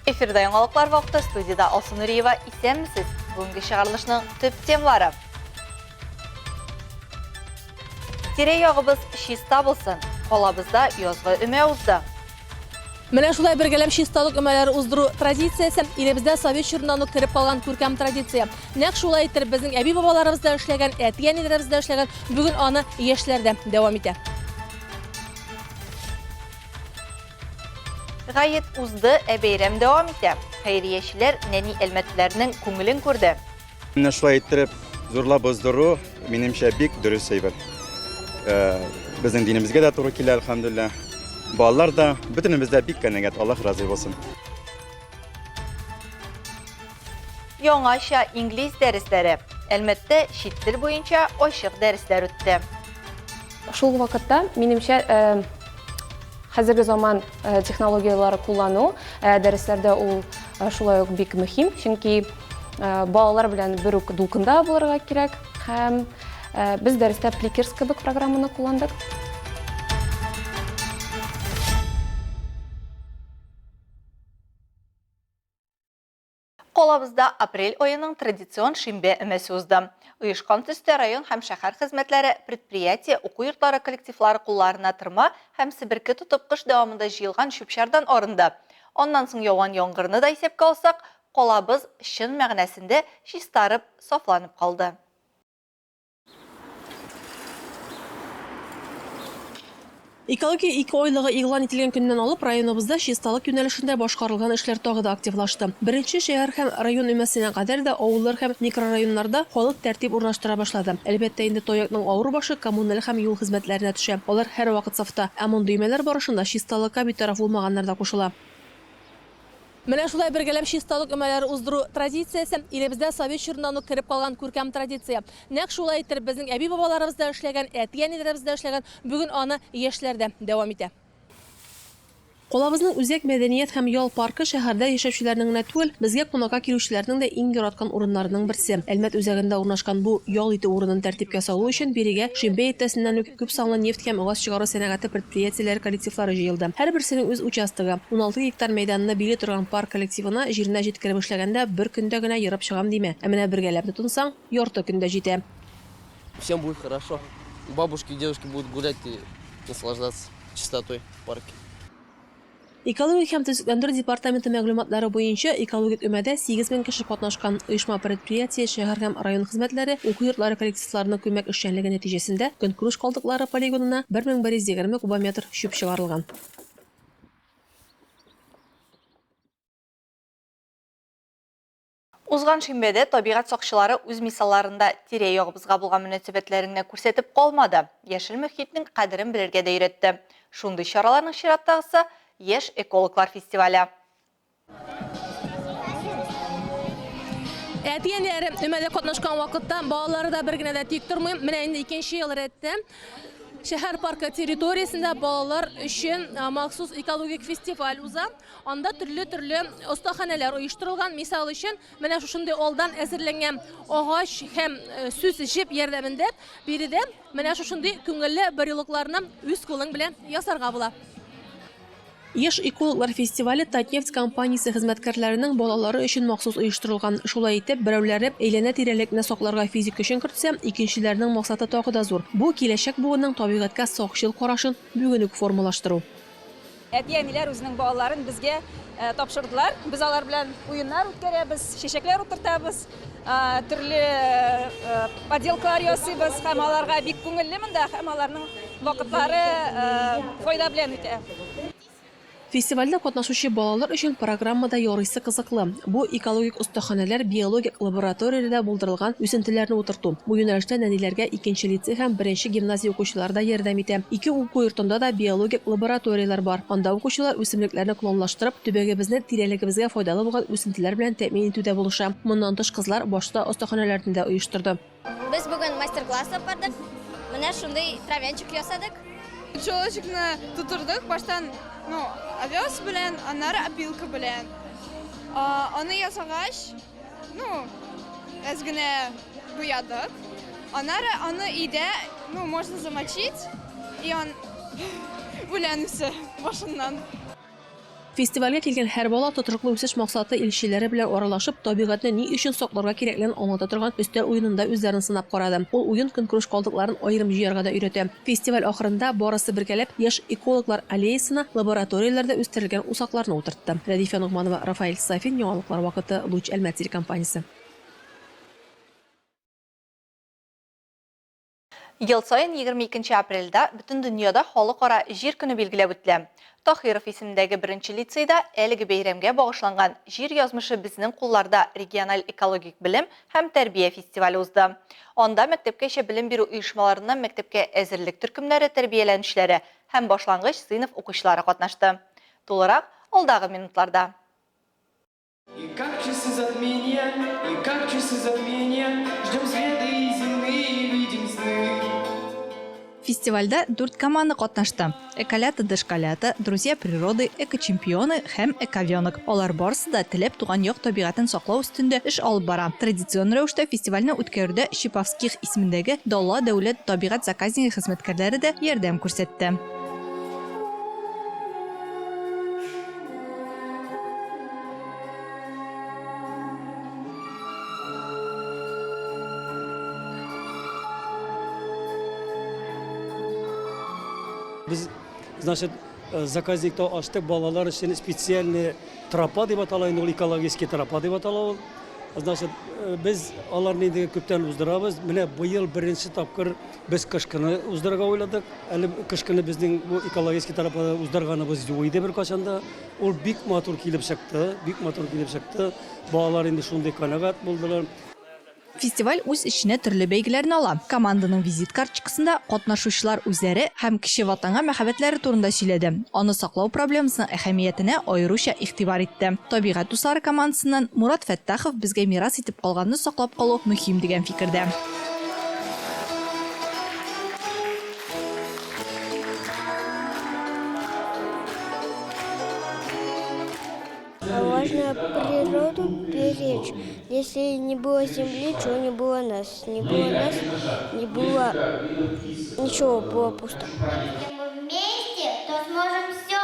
Эфирда яңалыклар вакыты студиядә Алсу Нуриева. Исәнмесез. Бүгенге чыгарылышның төп темалары. Тирә-ягыбыз чиста булсын. Калабызда язгы өмә узды. Менә шулай бергәләп чисталык өмәләре уздыру традициясе илебездә совет чорыннан ук кереп калган күркәм традиция. Нәкъ шулай иттереп безнең әби-бабаларыбыз да эшләгән, әти-әниләребез дә эшләгән, бүген аны яшьләр дә дәвам итә. Гает узды, ә бәйрәм дәвам итә. Хәйриячеләр нәни әлмәтлеләрнең күңелен күрде. Менә шулай иттереп зурлап уздыру, минемчә, бик дөрес әйбер. Э, безнең динебезгә дә туры килә, әлхәмдүлилләһ. Балалар да, бөтенебез дә бик канәгать, Аллаһ разый булсын. Яңача инглиз дәресләре. Әлмәттә чит тел буенча ачык дәресләр үтте. Шул вакытта, минемчә, э, хәзерге заман э, технологияләре куллану э, дәресләрдә ул шулай ук бик мөһим, чөнки балалар белән бер үк дулкында булырга кирәк һәм без дәрестә Plickers кебек программаны кулландык. Калабызда апрель аеның традицион шимбә өмәсе узды. Оешкан төстә район һәм шәһәр хезмәтләре, предприятие, уку йортлары коллективлары кулларына тырма һәм себерке тотып кыш дәвамында җыелган чүп-чардан арынды. Аннан соң яуган яңгырны да исәпкә алсак, калабыз чын мәгънәсендә чистарып, сафланып калды. Экология икеайлыгы игълан ителгән көннән алып районыбызда чисталык юнәлешендә башкарылган эшләр тагы да активлашты. Беренче шәһәр һәм район өмәсенә кадәр дә авыллар һәм микрорайоннарда халык тәртип урнаштыра башлады. Әлбәттә инде, таякның авыр башы коммуналь һәм юл хезмәтләренә төшә. Алар һәрвакыт сафта. Ә мондый өмәләр барышында чисталыкка битараф булмаганнар да кушыла. Менә шулай бергәләп чисталык өмәләре уздыру традициясе илебездә совет чорыннан ук кереп калган күркәм традиция. Нәкъ шулай иттереп безнең әби-бабаларыбыз да эшләгән, әти-әниләребез дә эшләгән, бүген аны яшьләр дә дәвам итә. Калабызның үзәк мәдәният һәм ял паркы шәһәрдә яшәүчеләрнең генә түгел, безгә кунакка килүчеләрнең дә иң яраткан урыннарының берсе. Әлмәт үзәгендә урнашкан бу ял итү урынын тәртипкә салу өчен бирегә шимбә иртәсеннән үк Күпсанлы нефть һәм газ чыгару сәнәгате предприятиеләре коллективлары җыелды. Һәрберсенең үз участогы. 16 гектар мәйданны били торган парк коллективына җиренә җиткереп эшләгәндә бер көндә генә ерып чыгам димә, ә менә бергәләп тотынсаң, ярты көндә җитә. Всем будет хорошо. Бабушки и дедушки будут гулять и наслаждаться чистотой в парке. Экология һәм төзекләндерү департаменты мәгълүматлары буенча, экологик өмәдә 8000 кеше катнашкан. Оешма-предприятие, шәһәр һәм район хезмәтләре, уку йортлары коллективларының күмәк эшчәнлеге нәтиҗәсендә көнкүреш калдыклары полигонына 1120 кубометр чүп чыгарылган. Узган шимбәдә табигать сакчылары үз мисалларында тирә-ягыбызга булган мөнәсәбәтләрен генә күрсәтеп калмады, яшел мөхитнең кадерен белергә дә өйрәтте. Шундый чараларның чираттагысы, Яшь экологлар фестивале. Әти-әниләре өмәдә катнашкан вакытта балалары да бер генә дә тик тормый. Менә инде икенче ел рәттән шәһәр паркы территориясендә балалар өчен махсус экологик фестиваль уза. Анда төрле-төрле остаханәләр оештырылган. Мисал өчен, менә шушындый алдан әзерләнгән агач һәм э, сүс җеп ярдәмендә биредә менә шушындый күңелле брелокларны үз кулың белән ясарга була. Яшь экологлар фестивале Татнефть компаниясе хезмәткәрләренең балалары өчен махсус оештырылган. Шулай итеп, берәүләре әйләнә-тирәлекне сакларга физик көчен кертсә, икенчеләренең максаты тагы да зур. Бу, киләчәк буынның табигатькә сакчыл карашын бүген үк формалаштыру. Әти-әниләр үзенең балаларын безгә тапшырдылар. Без алар белән уеннар үткәрәбез, чәчәкләр утыртабыз, төрле поделкалар ясыйбыз һәм аларга бик күңелле монда һәм аларның вакытлары файда белән үтә. Фестивальдә катнашучы балалар өчен программа да ярыйсы кызыклы. Бу, экологик остаханәләр, биологик лабораторияләрдә булдырылган үсентеләрне утырту. Бу юнәлештә нәниләргә икенче лицей һәм беренче гимназия укучылары да ярдәм итә. Ике уку йортында да биологик лабораторияләр бар. Анда укучылар үсемлекләрне клонлаштырып, төбәгебезне тирәлегебезгә файдалы булган үсентеләр белән тәэмин итүдә булыша. Моннан тыш, кызлар башта остаханәләрне дә оештырды. Без бүген мастер-класс алып бардык. Менә шундый травянчик ясадык. Пчелочкны тутырдык баштан, ну, овес белән, аннары опилка белән. Аны ясагач, Ну, әз генә буядык. Аннары аны өйдә, ну, можно замочить, и он үлән үсә башыннан. Фестивальгә килгән һәр бала тотрыклы үсеш максаты илчеләре белән аралашып, табигатьне ни өчен сакларга кирәклеген аңлата торган өстәл уенында үзләрен сынап карады. Ул уен көнкүреш калдыкларын аерым җыярга да өйрәтә. Фестиваль ахырында барысы бергәләп Яшь экологлар аллеясына лабораторияләрдә үстерелгән усакларны утыртты. Рәдифә Ногманова, Рафаэль Сафин, Яңалыклар вакыты, Луч Әлмәт телекомпаниясе. Ел саен 22 нче апрельдә бөтен дөньяда Халыкара Җир көне билгеләп үтелә. Таһиров исемендәге беренче лицейда әлеге бәйрәмгә багышланган Җир язмышы безнең кулларда региональ экологик белем һәм тәрбия фестивале узды. Анда мәктәпкәчә белем бирү оешмаларыннан мәктәпкә әзерлек төркемнәре тәрбияләнүчеләре һәм башлангыч сыйныф укучылары катнашты. Тулырак, алдагы минутларда. И как часы затмения, и как часы затмения, Ждем света и земные видим сны. Фестивальдә дүрт команда катнашты, Эколята дошколята, Друзья природы, Экочемпионы һәм Эковенок. Алар барысы да теләп туган як табигатен саклау өстендә эш алып бара. Традицион рәвештә фестивальне үткәрүдә Щиповских исемендәге Дала дәүләт табигать заказнигы хезмәткәрләре дә ярдәм күрсәтте. Без, значит, э, заказникта ачтык балалар өчен специальный тропа дип атала инде ул экологический тропа дип атала ул. Значит, э, без аларны инде күптән уздырабыз. Менә быел беренче тапкыр без кыш көне уздырырга уйладык. Әле кыш көне безнең бу экологический тропада уздырганыбыз юк иде беркайчан да. Ул бик матур килеп чыкты, бик матур килеп чыкты. Балалар инде шундый канәгать булдылар. Фестиваль үз эченә төрле бәйгеләрне ала. Команданың визит карточкасында катнашучылар үзләре һәм кече Ватанга мәхәббәтләре турында сөйләде, аны саклау проблемасының әһәмиятенә аеруча игътибар итте. Табигать дуслары командасыннан Мурат Фәттахов безгә мирас итеп калганны саклап калу мөһим дигән фикердә. Важно природу беречь. Если не было земли, чего не было нас. Не было нас, не было ничего, было пусто. Если мы вместе, то сможем все.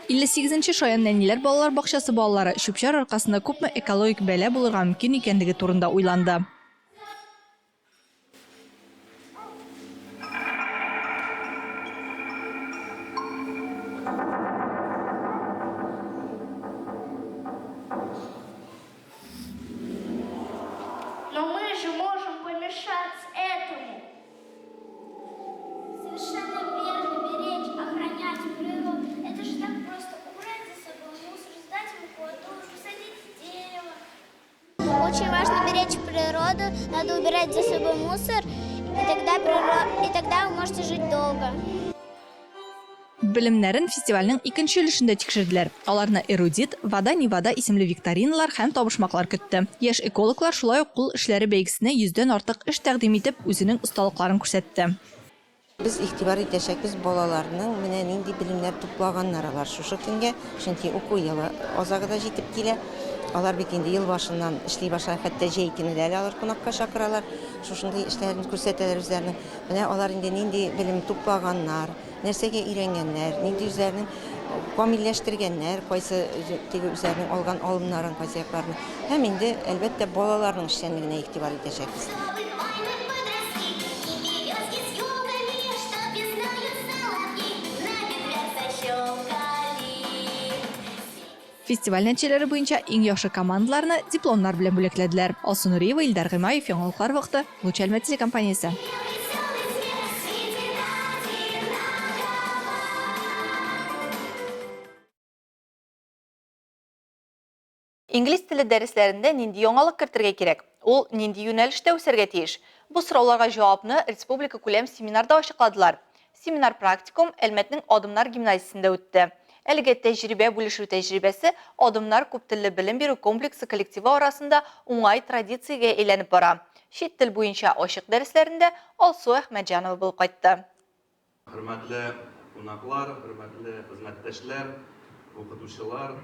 58 нче Шаян нәниләр балалар бакчасы балалары чүп-чар аркасында күпме экологик бәла булырга мөмкин икәнлеге турында уйланды. Но мы же можем помешать этому. Совершенно верно, беречь, охранять природу. Это же так просто. Убрать за собой мусор, сдать макулатуру, посадить дерево. Очень важно беречь природу, надо убирать за собой мусор, и тогда, и тогда вы можете жить долго. Белемнәрен фестивальнең икенче өлешендә тикшерделәр. Аларны Эрудит, Вода не вода исемле викториналар һәм табышмаклар көтте. Яшь экологлар шулай ук кул эшләре бәйгесенә йөздән артык эш тәкъдим итеп, үзенең осталыкларын күрсәтте. Без игътибар итәчәкбез балаларның менә нинди белемнәр туплаганнар алар шушы көнгә, чөнки уку елы азагы да җитеп килә. Алар бит инде ел башыннан эшли башлый, хәтта җәй көне дә әле алар кунакка чакыралар, шушындый эшләрен күрсәтәләр үзләренең. Менә алар инде нинди белем туплаганнар, Нәрсәгә өйрәнгәннәр, нинди үзләренең камилләштергәннәр, кайсы теге үзләренең алган алымнарын, кайсы якларны. Һәм инде, әлбәттә, балаларның эшчәнлегенә игътибар итәчәкбез. Фестиваль нәтиҗәләре буенча иң яхшы командаларны дипломнар белән бүләкләделәр. Алсу Нуриева, Илдар Гыймаев, Яңалыклар вакыты, Луч Әлмәт телекомпаниясе. Инглиз теле дәресләрендә нинди яңалык кертергә кирәк? Ул нинди юнәлештә үсәргә тиеш? Бу сорауларга җавапны республикакүләм семинарда ачыкладылар. Семинар-практикум Әлмәтнең Адымнар гимназиясендә үтте. Әлеге тәҗрибә бүлешү тәҗрибәсе Адымнар күптелле белем бирү комплексы коллективы арасында уңай традициягә әйләнеп бара. Чит тел буенча ачык дәресләрендә Алсу Әхмәтҗанова булып кайтты. Хөрмәтле кунаклар, хөрмәтле хезмәттәшләр, укытучылар!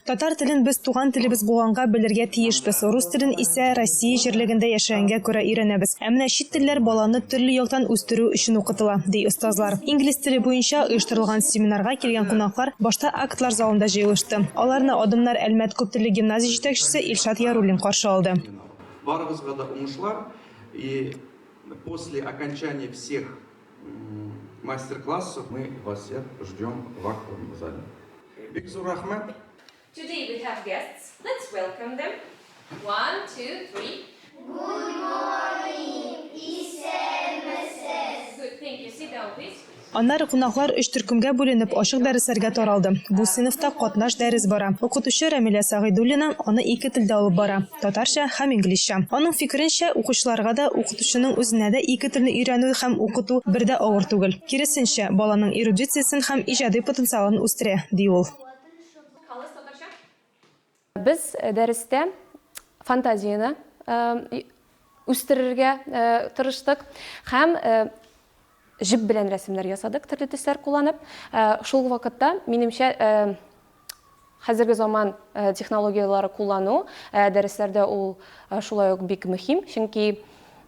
Татар телен без туган телебез булганга белергә тиешбез. Рус телен исә Россия җирлегендә яшәгәнгә күрә өйрәнәбез. Ә менә чит телләр баланы төрле яктан үстерү өчен укытыла, ди остазлар. Инглиз теле буенча оештырылган семинарга килгән кунаклар башта актлар залында җыелышты. Аларны Адымнар Әлмәт күптелле гимназия җитәкчесе Илшат Яруллин каршы алды. Барыгызга да уңышлар и после окончания всех мастер-классов мы вас всех ждем в актовом зале. Бик зур рәхмәт! Today we have guests, let's welcome them. One, two, three. Good morning, исәнмесез! Good, thank you. Sit down, please. Аннары кунаклар өч төркемгә бүленеп, ачык дәресләргә таралды. Бу сыйныфта катнаш дәрес бара. Укытучы Рәмилә Сәгыйдуллина аны ике телдә алып бара, татарча һәм инглизчә. Аның фикеренчә, укучыларга да, укытучының үзенә дә ике телне өйрәнү һәм укыту бер дә авыр түгел. Киресенчә, баланың эрудициясен һәм иҗади потенциалын үстерә, ди ул. Без дәрестә фантазияне үстерергә тырыштык һәм җеп белән рәсемнәр ясадык, төрле төсләр кулланып. Шул ук вакытта, минемчә, хәзерге заман технологияләре куллану дәресләрдә ул шулай ук бик мөһим, чөнки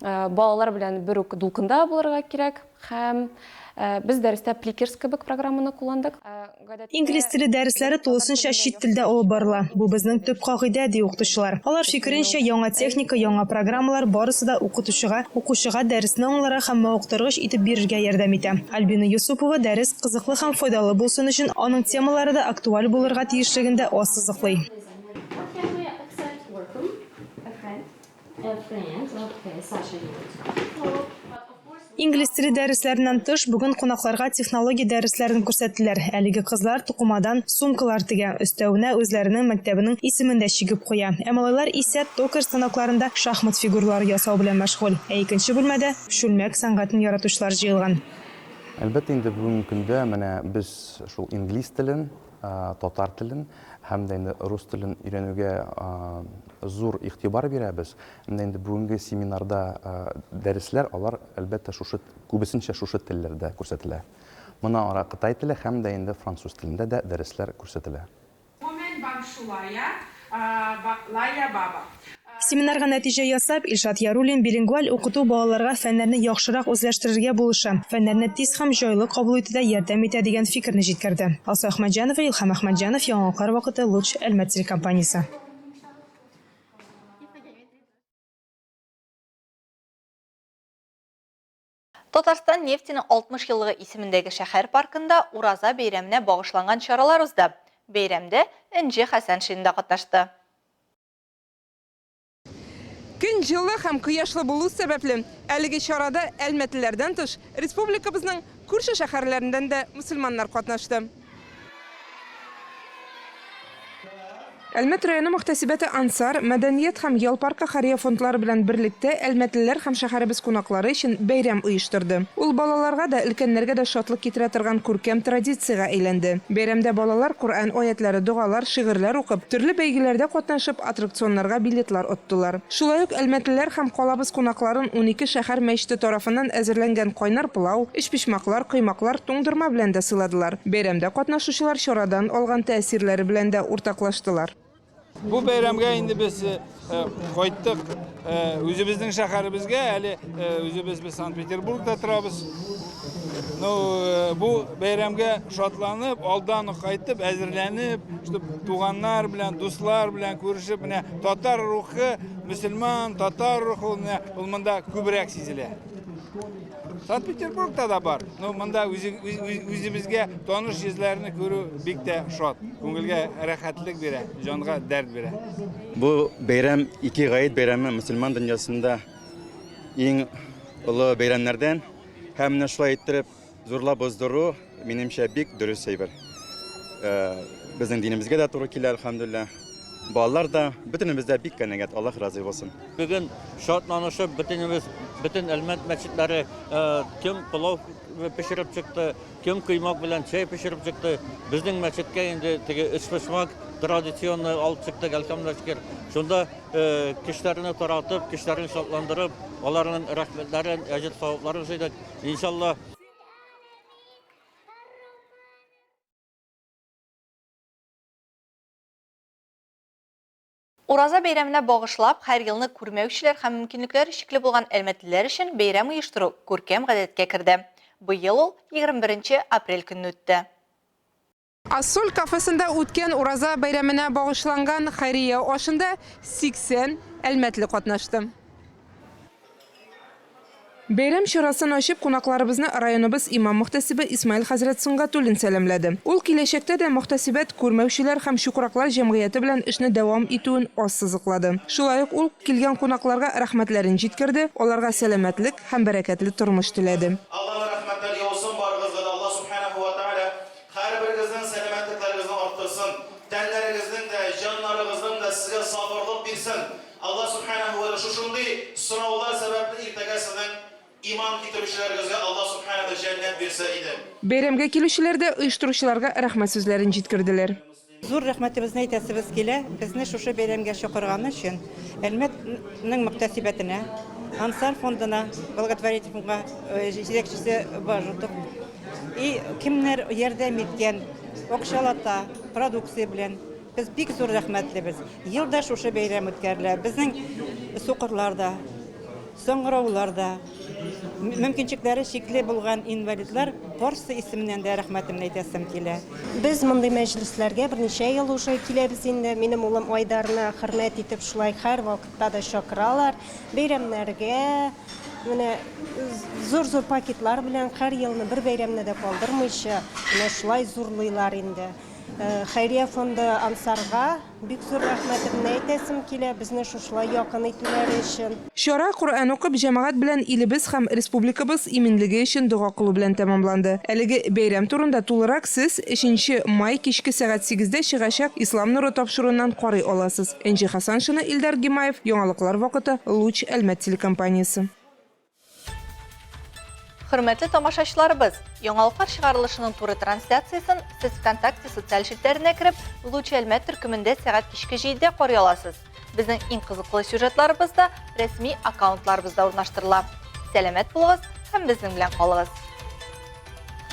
балалар белән бер үк дулкында булырга кирәк һәм без дәрестә Plickers кебек программаны кулландык. Инглиз теле дәресләре тулысынча чит телдә алып барыла. Бу безнең төп кагыйдә, ди укытучылар. Алар фикеренчә, яңа техника, яңа программалар барысы да укытучыга, укучыга дәресне аңларга һәм мавыктыргыч итеп бирергә ярдәм итә. Альбина Юсупова дәрес кызыклы һәм файдалы булсын өчен аның темалары да актуаль булырга тиешлеген дә ассызыклый. Инглиз теле дәресләреннән тыш, бүген кунакларга технология дәресләрен күрсәттеләр. Әлеге кызлар тукымадан сумкалар тегә, өстәвенә үзләренең мәктәбенең исемен дә чигеп куя. Ә малайлар исә токарь станокларында шахмат фигуралары ясау белән мәшгуль. Ә икенче бүлмәдә чүлмәк сәнгатен яратучылар җыелган. Әлбәттә инде, бүгенге көндә менә без шул инглиз телен, татар телен һәм дә инде рус телен өйрәнүгә зур игътибар бирәбез. Менә инде бүгенге семинарда дәресләр, алар, әлбәттә, шушы, күбесенчә шушы телләрдә күрсәтелә. Моннан ара кытай теле һәм дә инде француз телендә дә дәресләр күрсәтелә. Семинарга нәтиҗә ясап, Илшат Яруллин билингваль укыту балаларга фәннәрне яхшырак үзләштерергә булыша, фәннәрне тиз һәм җайлы кабул итүдә ярдәм итә дигән фикерне җиткерде. Алсу Әхмәтҗанова, Илһам Әхмәтҗанов, Яңалыклар вакыты, Луч, Әлмәт телекомпаниясе. Татарстан нефтенең 60 еллыгы исемендәге шәһәр паркында Ураза бәйрәменә багышланган чаралар узды. Бәйрәмдә Энҗе Хәсәншин да катнашты. Көн җылы һәм кояшлы булу сәбәпле, әлеге чарада әлмәтлеләрдән тыш, республикабызның күрше шәһәрләреннән дә мөселманнар катнашты. Әлмәт районы мөхтәсибәте Ансар, мәдәният һәм ял паркы хәрия фондлары белән берлектә әлмәтлеләр һәм шәһәребез кунаклары өчен бәйрәм оештырды. Ул балаларга да, өлкәннәргә дә шатлык китерә торган күркәм традициягә әйләнде. Бәйрәмдә балалар Коръән аятләре, догалар, шигырьләр укып, төрле бәйгеләрдә катнашып, аттракционнарга билетлар оттылар. Шулай ук әлмәтлеләр һәм калабыз кунакларын 12 шәһәр мәчете тарафыннан әзерләнгән кайнар пылау, өчпочмаклар, коймаклар, туңдырма белән дә сыйладылар. Бәйрәмдә катнашучылар чарадан алган тәэсирләре белән дә уртаклаштылар. Бу бәйрәмгә инде без кайттык үзебезнең шәһәребезгә, әле үзебез без Санкт-Петербургта торабыз. Ну, бу бәйрәмгә шатланып, алдан ук кайтып, әзерләнеп, чтоб туганнар белән, дуслар белән күрешеп, менә татар рухы, мөселман, татар рухы, ул менә ул монда күбрәк сизелә. Санкт-Петербургта да бар, но монда үзе, үз, үзебезгә таныш йөзләрне күрү бик тә шат, күңелгә рәхәтлек бирә, җанга дәрт бирә. Бу бәйрәм ике гает бәйрәме мөселман дөньясында иң олы бәйрәмнәрдән. Һәм менә шулай иттереп зурлап уздыру, минемчә, бик дөрес әйбер. Э, безнең динебезгә дә туры килә, әлхәмдүлилләһ. Балалар да, бөтенебез дә бик канәгать, Аллаһ разый булсын. Бүген шатланышып бөтенебез, бөтен Әлмәт мәчетләре, э, кем пылау пешереп чыкты, кем коймак белән чәй пешереп чыкты. Безнең мәчеткә инде теге өчпочмак традиционный алып чыктык, әлхәмдүлилләһ шөкер. Шунда Кешеләрне таратып, кешеләрне шатландырып, аларның рәхмәтләрен, әҗер-савапларын җыйдык. Иншалла, Ураза бәйрәменә багышлап, һәр елны күрмәүчеләр һәм мөмкинлекләре чикле булган әлмәтлеләр өчен бәйрәм оештыру күркәм гадәткә керде. Быел ул 21 нче апрель көнне үтте. Ассоль кафесында үткән Ураза бәйрәменә багышланган хәйрия ашында 80 әлмәтле катнашты. Бәйрәм чарасын ачып, кунакларыбызны районыбыз имам-мөхтәсибе Исмаил хәзрәт Сөнгатуллин сәламләде. Ул киләчәктә дә мөхтәсибәт күрмәүчеләр һәм чукраклар җәмгыяте белән эшне дәвам итүен ассызыклады. Шулай ук ул килгән кунакларга рәхмәтләрен җиткерде, аларга сәламәтлек һәм бәрәкәтле тормыш теләде. Алланың рәхмәтләре яусын барыгызга да, Алла Субханәһү вә Тәгалә һәрберегезнең сәламәтлекләрегезне арттырсын, тәннәрегезнең дә, җаннарыгызның да сезгә сабырлык бирсен. Алла Сүбхәнәһү вә Тәгалә шушындый сораулар сәбәпле иртәгә сезнең иман китерүчеләрегезгә Алла Сүбхәнәһү вә Тәгалә җәннәт бирсә иде. Бәйрәмгә килүчеләр дә оештыручыларга рәхмәт сүзләрен җиткерделәр. Зур рәхмәтебезне әйтәсебез килә, безне шушы бәйрәмгә чакырганы өчен Әлмәт нең мөхтәсибәтенә, Ансар фондына, благотворитель фондка, җитәкчесе Бажутов, и кемнәр ярдәм иткән, акчалата, продукция белән, без бик зур рәхмәтлебез. Ел да шушы бәйрәм үткәрелә. Безнең сукырлар да, саңгыраулар да, мөмкинчекләре чикле булган инвалидлар барысы исеменнән дә рәхмәтемне әйтәсем килә. Без мондый мәҗлесләргә берничә ел уже киләбез инде. Минем улым Айдарны хөрмәт итеп шулай һәрвакытта да чакыралар. Бәйрәмнәргә, менә зур-зур пакетлар белән һәр елны бер бәйрәмне дә калдырмыйча, менә шулай зурлыйлар инде. Хәйрия фонды Ансарга бик зур рәхмәтемне әйтәсем килә, безне шушылай якын итүләре өчен. Чара Коръән укып, җәмәгать белән илебез һәм республикабыз иминлеге өчен дога кылу белән тәмамланды. Әлеге бәйрәм турында тулырак сез өченче май кичке сәгать сигездә чыгачак Ислам нуры тапшыруыннан карый аласыз. Энҗе Хәсәншина, Илдар Гимаев, Яңалыклар вакыты, Луч, Әлмәт телекомпаниясе. Хөрмәтле тамашачыларыбыз, яңалыклар чыгарылышының туры трансляциясен сез ВКонтакте социаль челтәренә кереп, Луч Әлмәт төркемендә сәгать кичке 7-дә карый аласыз. Безнең иң кызыклы сюжетларыбыз да рәсми аккаунтларыбызда урнаштырыла. Сәламәт булыгыз һәм безнең белән калыгыз.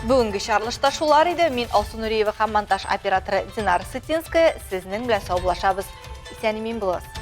Бүгенге чыгарылышта шулар иде. Мин Алсу Нуриева һәм монтаж операторы Динара Сытинская сезнең белән саубуллашабыз. Исән-имин булыгыз.